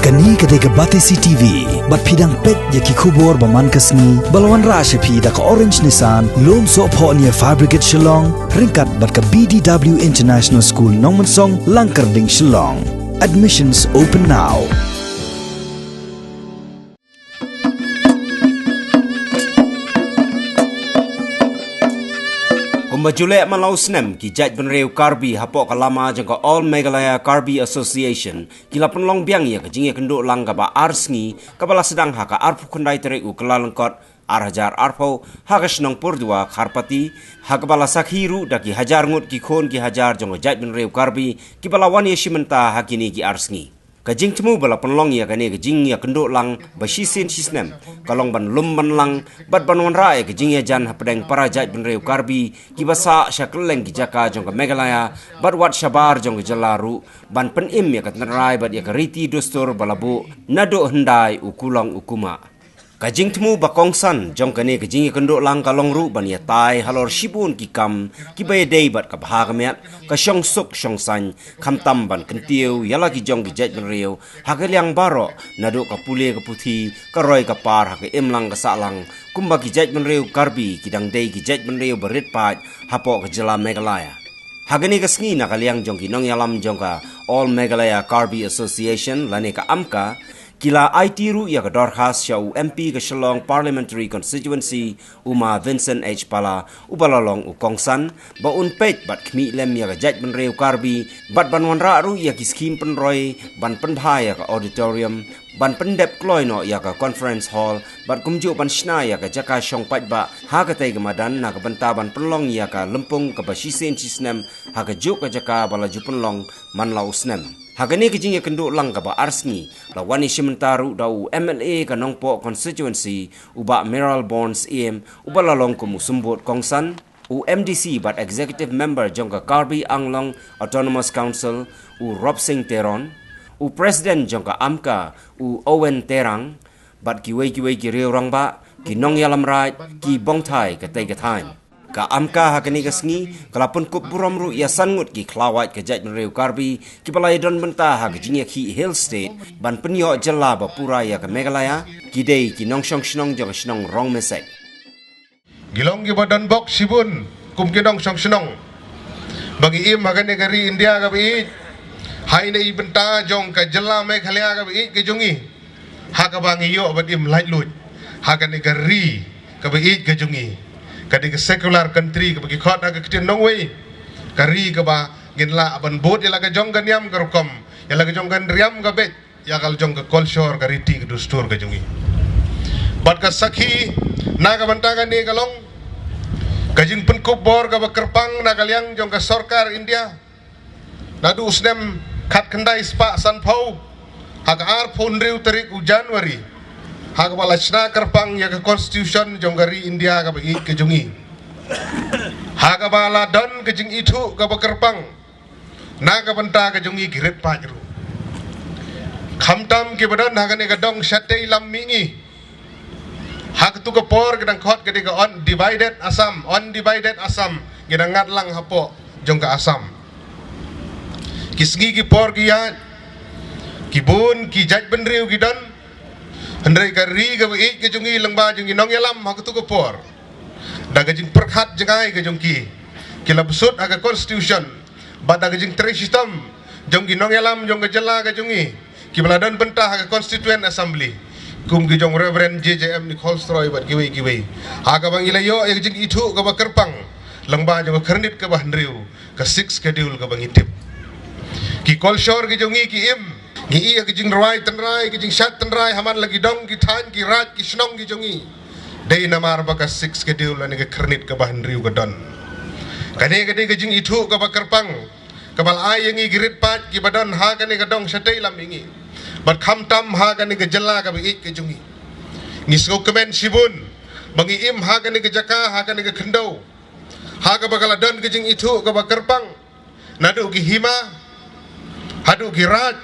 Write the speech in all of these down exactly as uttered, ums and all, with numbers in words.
Kane ka dei ka Batesi T V, bad phi dang peit ïa ki khubor ba man ka sngi, ba la wanrah sha phi da ka Orange Nissan, Lumsohphoh near Fire Brigade Shillong, ryngkat bad ka B D W International School Nongmensong, Langkyrding, Shillong. Admissions open now. Kumba ju leh man la u snem, ki jaitbynriew Karbi hapoh ka lama jong ka All Meghalaya Karbi Association ki la pynlong biang ïa ka jingïakynduh lang kaba ar sngi, kaba la sdang ha ka arphew khyndai tarik u Kyllalyngkot ar hajar arphew, ha ka shnong Purdua, Kharpati, ha kaba la sakhi ruh da ki hajar ngut ki khun ki hajar jong ka jaitbynriew Karbi kiba la wan ïashim bynta ha kine ki ar sngi. Ka jingthmu ba la pynlong ïa kane ka jingïakynduh lang ba shisien shisnem ka long ban lum ban lang bad ban wanrah ïa ka jingïajan hapdeng para jaitbynriew Karbi kiba sah sha kylleng ki jaka jong ka Meghalaya bad wat shabar jong ka jylla ruh, ban pynim ïa ka tynrai bad ïa ka riti dustur ba la buh naduh hyndai u kulong u kumah. Ka jingthmu ba kongsan jong kane ka jingïakynduh lang ka long ruh ban ïatai halor shibun ki kam kiba ïadei bad ka bha ka miat, ka shongsuk shongsaiñ, khamtam ban kyntiew ïa la ki jong ki jaitbynriew ha ka liang baroh, naduh ka pule ka puthi, ka roi ka par, ha ka imlang ka sahlang, kumba ki jaitbynriew Karbi ki dang dei ki jaitbynriew ba rit paid hapoh ka jylla Meghalaya. Ha kane ka sngi, na ka liang jong ki nongïalam jong ka All Meghalaya Karbi Association lane ka AMKA, ki la aiti ruh ïa ka dorkhas sha u M P ka Shillong Parliamentary Constituency, u Ma Vincent H Pala, uba la long u kongsan, ba un peit bad khmih lem ïa ka jaitbynriew Karbi, bad ban wanrah ruh ïa ki skhim pynroi ban pynbha ïa ka auditorium, ban pyndep kloi noh ïa ka conference hall, bad kumjuh ban shna ïa ka jaka shong paidbah ha katei ka madan, na ka bynta ban pynlong ïa ka lympung kaba shisien shisnem ha kajuh ka jaka ba la ju pynlong man la u snem. Ha kane ka jingïakynduh lang kaba ar sngi, la wan ïashim bynta ruh da u M L A ka Nongpoh Constituency, u Bah Mayralborn Syiem, uba la long kum u symbud kongsan, u M D C bad Executive Member jong ka Karbi Anglong Autonomous Council, u Ropsing Teron, u President jong ka AMKA, u Owen Terang, bad kiwei kiwei ki riew rangbah, ki nongïalam raid, ki bongthai katei ka thaiñ. Ka AMKA ha kane ka sngi ka la pynkup burom ruh ïa san ngut ki khlawait ka jaitbynriew Karbi kiba la ïadon bynta ha ka jingïakhih Hill State ban pynïoh jylla ba pura ïa ka Meghalaya, ki dei ki nongshong shnong jong ka shnong Rongmesek. Ngi long kiba don bok shibun kum ki nongshong shnong ba ngi im ha kane ka ri India kaba ïeit, ha ine i bynta jong ka jylla Meghalaya kaba ïeit ka jong ngi, ha kaba ngi ïoh ban im laitluid ha kane ka ri kaba ïeit ka jong ngi, ka dei ka secular country kaba ki khot ha ka ktien nongwei, ka ri kaba ngin lah ban bud ïa la ka jong ka niam ka rukom, ïa la ka jong ka riam ka beit, ïa ka la jong ka culture, ka riti ka dustur ka jong ngi. Bad ka sakhi na ka bynta kane ka long ka jingpynkup bor kaba kyrpang na ka liang jong ka sorkar India, naduh u snem khatkhyndai spah sanphew, ha ka arphew hynriew tarik u January, ha kaba la shna kyrpang ïa ka constitution jong ka ri India kaba ïeit ka jong ngi, ha kaba la don ka jingithuh kaba kyrpang na ka bynta ka jong ngi ki rit paid ruh, khamtam kiba don ha kane ka dong shatei lam mihngi. Ha katu ka por ki dang khot ka dei ka undivided Assam, undivided Assam, ki dang ngat lang hapoh jong ka Assam. Ki sngi ki por ki ïaid, ki bun ki jaitbynriew ki don, hynrei ka ri kaba ïeit ka jong ngi lyngba jong ki nongïalam ha katu ka por, da ka jingpyrkhat jngai ka jong ki, ki la bsut ha ka constitution, bad da ka jingtrei shitom jong ki nongïalam jong ka jylla ka jong ngi, kiba la don bynta ha ka Constituent Assembly, kum ki jong Reverend J J M Nichols Roy bad kiwei kiwei, ha kaba ngi la ïoh ïa ka jingithuh kaba kyrpang lyngba jong ka khyrnit kaba hynriew, ka Sixth Schedule kaba ngi tip. Ki culture ki jong ngi ki im, ngi ïoh ïa ka jingrwai tynrai, ka jingshad tynrai ha man la ki dong, ki thaiñ, ki raid, ki shnong ki jong ngi. Dei namar ba ka Sixth Schedule lane ka khyrnit kaba hynriew ka don. Kane ka dei ka jingithuh kaba kyrpang kaba la ai ïa ngi ki rit paid kiba don ha kane ka dong shatei lam mihngi, bad khamtam ha kane ka jylla kaba ïeit ka jong ngi. Ngi sngewkmen shibun ba ngi im ha kane ka jaka, ha kane ka khyndew, ha kaba ka la don ka jingithuh kaba kyrpang naduh ki hima haduh ki raid,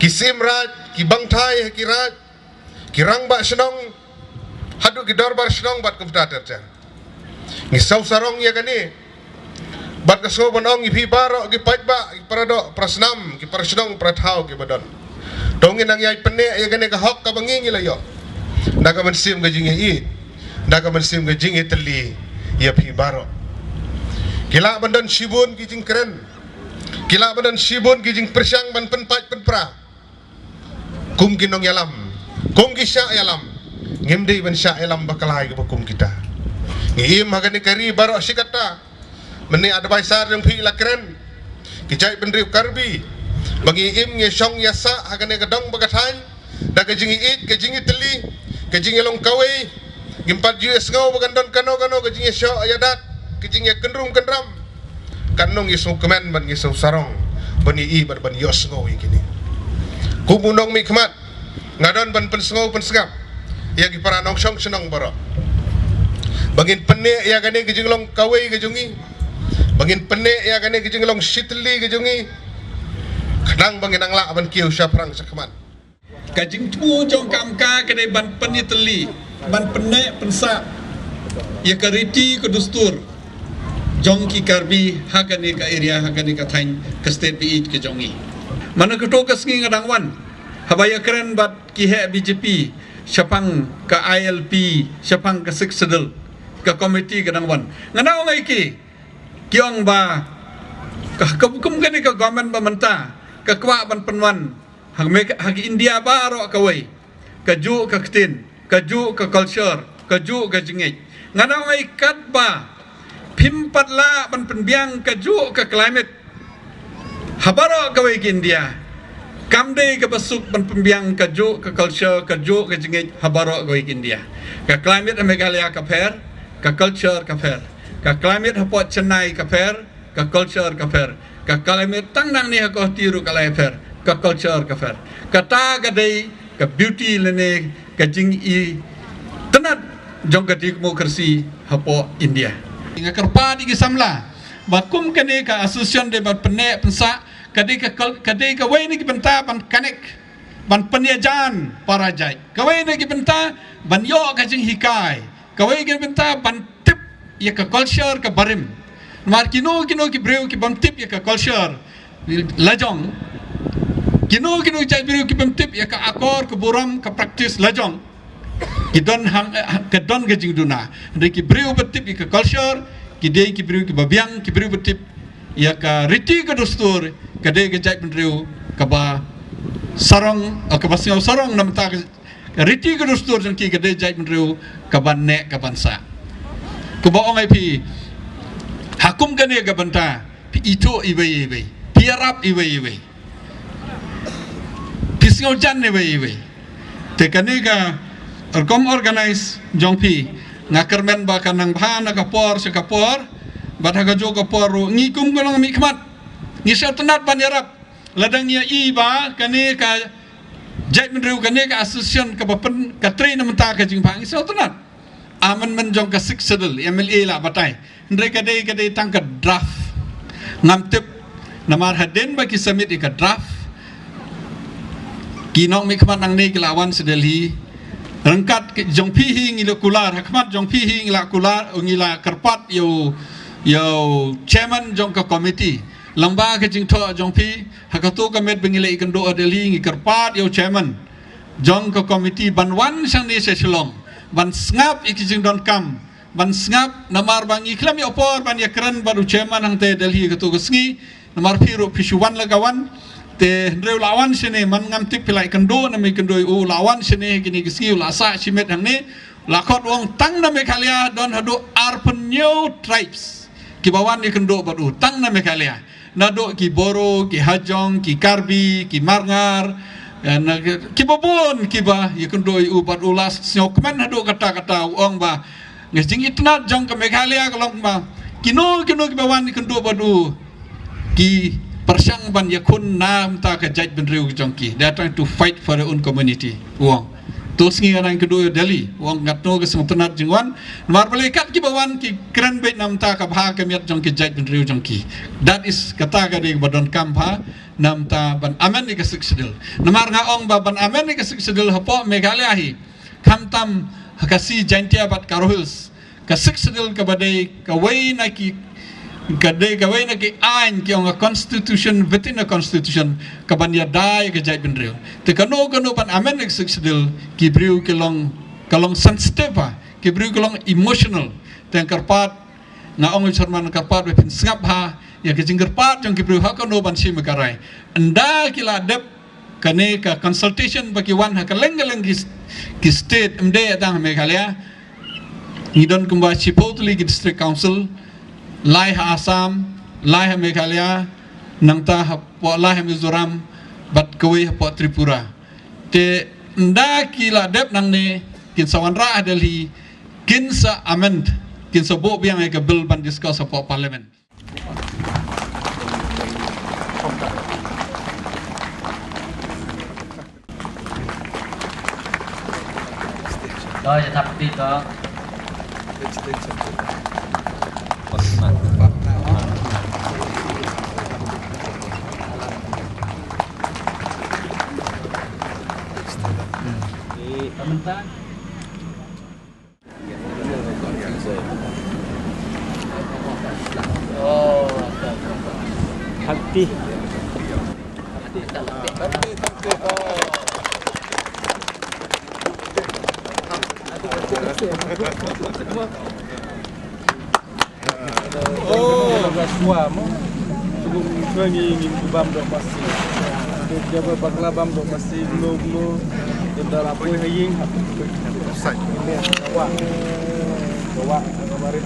ki syiem raid, ki bangthai ha ki raid, ki rangbah shnong haduh ki dorbar shnong bad kumta ter ter. Ngi sngewsarong ïa kane, bad ka sngew ban ong ïa phi baroh ki paidbah, ki paradoh parasnam, ki parashnong parathaw kiba don, To ngin nang ïai pynneh ïa kane ka hok kaba ngi ngi la ïoh da ka mynsiem ka jingïeit, da ka mynsiem ka jingïatylli ïa phi baroh. Ki lah ban don shibun ki jingkren, ki lah ban don shibun ki jingpyrshang ban pynpait pynpra. Kum ki nongïalam, kum ki shah ïalam, ngim dei ban shah ïalam bakla ïa kiba kum kita. Ngi im ha kane ka ri baroh shi katta. Mynne adviser jong phi la kren, ki jaitbynriew Karbi ba ngi im ngi shong ïa sah ha kane ka dong ba ka thaiñ da ka jingïeit, ka jingïatylli, ka jingïalong kawei. Ngim pat ju ïasngew ba kan don kano kano ka jingïashoh ïadat, ka jingïakynrum kynram. Kan nang ïasngewkmen ban ïasngewsarong, ban ïohi bad ban ïohsngew ïa kine. Kum u nongmihkhmat, nga don ban pynsngew pynsngap ïa ki para nongshong shnong baroh ba ngin pynneh ïa kane ka jinglong kawei ka jong ngi, ba ngin pynneh ïa kane ka jinglong shitylli ka jong ngi, khnang ba ngin nang lah ban kiew shaphrang shakhmat. Ka jingthmu jong ka AMKA ka dei ban pynïatylli, ban pynneh pynsah ïa ka riti ka dustur jong ki Karbi ha kane ka area, ha kane ka thaiñ, ka state ba ïeit ka jong ngi. Mynta kato ka sngi nga dang wan, haba ïakren bad ki heh B J P shaphang ka I L P, shaphang ka Sixth Schedule, ka committee ka dang wan. Nga ong ïa ki, ki ong ba ka, ka kum kane ka government ba mynta ka kwah ban pynwan ha Meg-, ha India baroh kawei, kajuh ka ktien, kajuh ka culture, kajuh ka jingngeit. Nga ong ïa ki, katba phim pat lah ban pynbiang kajuh ka climate ha baroh kawei ka India, kam dei kaba suk ban pynbiang kajuh ka culture, kajuh ka jingngeit ha baroh kawei ka India. Ka climate ha Meghalaya ka pher, ka culture ka pher. Ka climate hapoh Chennai ka pher, ka culture ka pher. Ka climate tang nangne ha Guwahati ruh ka la pher, ka culture ka pher. Kata ka dei ka beauty lane ka jingitynnad jong ka democracy hapoh India. Nga kyrpad ïa ki samla ba kum kane ka association dei ban pynneh pynsah, ka dei ka kul-, ka dei kawei na ki bynta ban connect, ban pynïajan para jait. Kawei na ki bynta ban ïoh ka jinghikai. Kawei ka bynta ban tip ïa ka culture ka barim. Namar kino kino ki briew ki bym tip ïa ka culture lajong, kino kino ki jait briew ki bym tip ïa ka akor, ka burom, ka practice lajong, ki don hang, eh, ka don ka jingduna. Hynrei ki briew ba tip ïa ka culture, ki dei ki briew kiba biang, ki briew ba tip ïa ka riti ka dustur, ka dei ka jaitbynriew kaba sarong, eh, kaba sngewsarong na bynta ka riti ka dustur jong ki, ka dei jaitbynriew kaban neh kaban sah. Kumba ong ïa phi, ha kum kane ka bynta phi ithuh iwei ïa iwei, phi ïarap iwei ïa iwei, phi sngewjan iwei ïa iwei. Te kane ka rukom organize jong phi, nga kyrmen ba kan nang bha na ka por sha ka por, bad ha kajuh ka por ruh ngi kum ki nongmihkhmat ngi sngewtynnat ban ïarap. Lada ngi ïohi ba kane ka jaitbynriew, kane ka association kaba pyn, ka trei na bynta ka jingbha, ngi sngewtynnat. Amendment jong ka Sixth Schedule, M L A la batai. Hynrei ka dei, ka dei tang ka draft. Ngam tip, namar hadien ba ki submit ïa ka draft, ki nongmihkhmat nangne ki la wan sha Delhi. Ryngkat ki jong phi hi ngi la kular, ha khmat jong phi hi ngi la kular, ngi la kyrpad ïa u, ïa u chairman jong ka committee. Lyngba ka jingthoh jong phi, ha kato ka met ba ngi la ïakynduh ha Delhi, ngi kyrpad ïa u chairman jong ka committee ban wan shangne sha Shillong, ban sngap ïa ki jingdonkam, ban sngap, namar ba ngi khlem ïoh por ban ïakren bad u chairman hangtei Delhi kato ka sngi, namar phi ruh phi shu wan la ka wan. Te hynrei u la wan shane, man ngam tip phi la ïakynduh ne ym ïakynduh ïa u, u la wan shane kine ki sngi, u la sah shimet hangne, u la khot, u ong tang na Meghalaya don haduh arphew hynñiew tribes kiba wan ïakynduh bad u, tang na Meghalaya. Naduh ki Boro, ki Hajong, ki Karbi, ki Marngar, eh, na, kiba bun kiba ïakynduh ïa u bad u la sngewkmen haduh katta katta, u ong ba nga, ka jingitynnad jong ka Meghalaya ka long ba kino kino kiba wan ïakynduh bad u ki pyrshang ban ïakhun na bynta ka jaitbynriew ka jong ki. They are trying to fight for their own community, u ong. To sngi nga dang ïakynduh ïa u Delhi, u ong katno ka sngewtynnat jingwan. Namar balei kat kiba wan ki kren beit na bynta ka bha ka miat jong ki jaitbynriew jong ki. That is, kata ka dei kaba donkam bha na bynta ban amend ïa ka Sixth Schedule. Namar nga ong ba ban amend ïa ka Sixth Schedule hapoh Meghalaya hi, khamtam ha Khasi, Jaintia bad Garo Hills, ka Sixth Schedule kaba dei kawei na ki Ka dei kawei na ki aiñ ki ong ka constitution within a constitution, ka ban ïada ïa ka jaitbynriew. Te kano kano ban amend ïa ka Sixth Schedule, ki briew ki long, ka long sensitive ha, ki briew ki long emotional. Te kyrpad, nga ong u chairman, kyrpad ba phin sngap ha ïa ka jingkyrpad jong ki briew ha kano ban shim ïa ka rai. Ynda ki la dep kane ka consultation ba ki wan ha kylleng kylleng ki, ki state, ym dei tang ha Meghalaya. Ngi don kumba shiphew tylli ki district council, lai ha Assam, lai ha Meghalaya, nangta hapoh, lai ha Mizoram, bad kawei hapoh Tripura. Te ynda ki la dep nangne, kin sa wanrah ha Delhi, kin sa amend, kin sa buh biang ïa ka bill ban discuss hapoh parliament. Oh, ka shuwa mo. Shuwa ngi, ngi bam doh masi. Jaba bakla bam doh masi, glo, glo. Jaba la poi ha ïing, ha. Wah. Wah. Kamarit.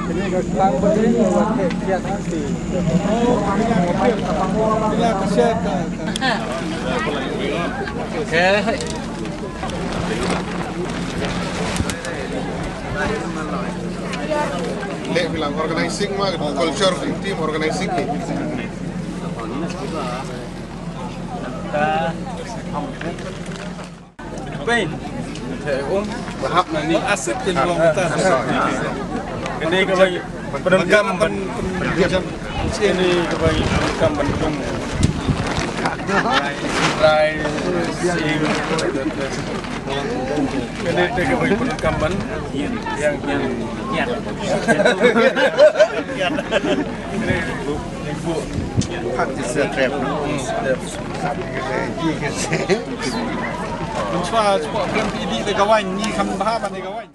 Ini ka tang balik, wah, kiat nanti. Ila ka share ka. Leh bilang organizing ma, culture team organizing ni. Pei. Bahap na ni. Asik ke long ta. Kene ka bai pyndonkam ban. Kene ka bai pyndonkam ban tung. Rai, rai, sing. Kene te ka bai pyndonkam ban. Yang, yang. Kene. Practice trap. Hmm, trap. Chwa, chwa, khlem phi dih da ka waiñ, ngi kham bha ban da ka waiñ.